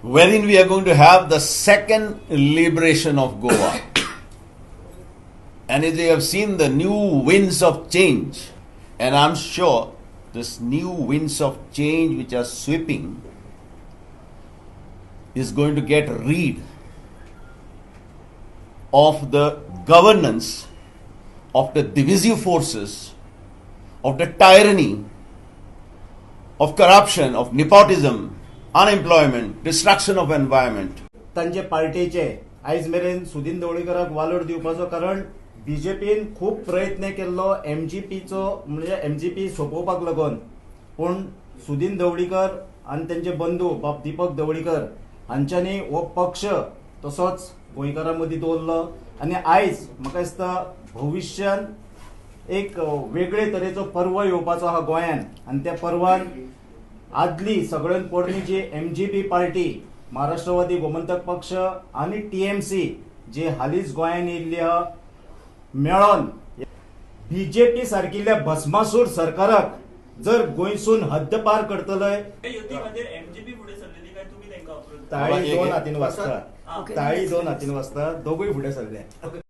Wherein we are going to have the second liberation of Goa. And as you have seen the new winds of change, and I'm sure this new winds of change which are sweeping is going to get rid of the governance of the divisive forces, of the tyranny, of corruption, of nepotism, unemployment, destruction of environment. तांचे पार्टीचे आयज मेरेन सुदीन ढवळीकराक वालोर दिवपाचो, कारण बीजेपीन खूब प्रयत्न केल्लो एमजीपीचो, म्हणजे एमजीपी सोंपोवपाक लागून, पूण सुदीन ढवळीकर आनी तेंचे बंधू बाब दीपक ढवळीकर हांच्यांनी हो पक्ष तसोच गोंयकारां मदीं दवरलो आनी आयज म्हाका दिसता भविश्यान एक वेगळे तरेचो पर्व येवपाचो आहा गोंयान आनी त्या पर्वान आदली सगळ्यात पोरणी जी एमजीपी पार्टी, महाराष्ट्रवादी गोमंतक पक्ष आनी टीएमसी जी हालींच गोंयान येयल्ली आहा, मेळोन बीजेपी सारकिल्ल्या भस्मासूर सरकाराक जर गोंयसून हद्दपार करतले. युती खातीर एमजीपी फुडें सरलेली काय तुमी तांकां अप्रोच? ताळी दोन हातीन वाजता. ओके. ताळी दोन हातीन वाजता, दोगूय फुडें सरले.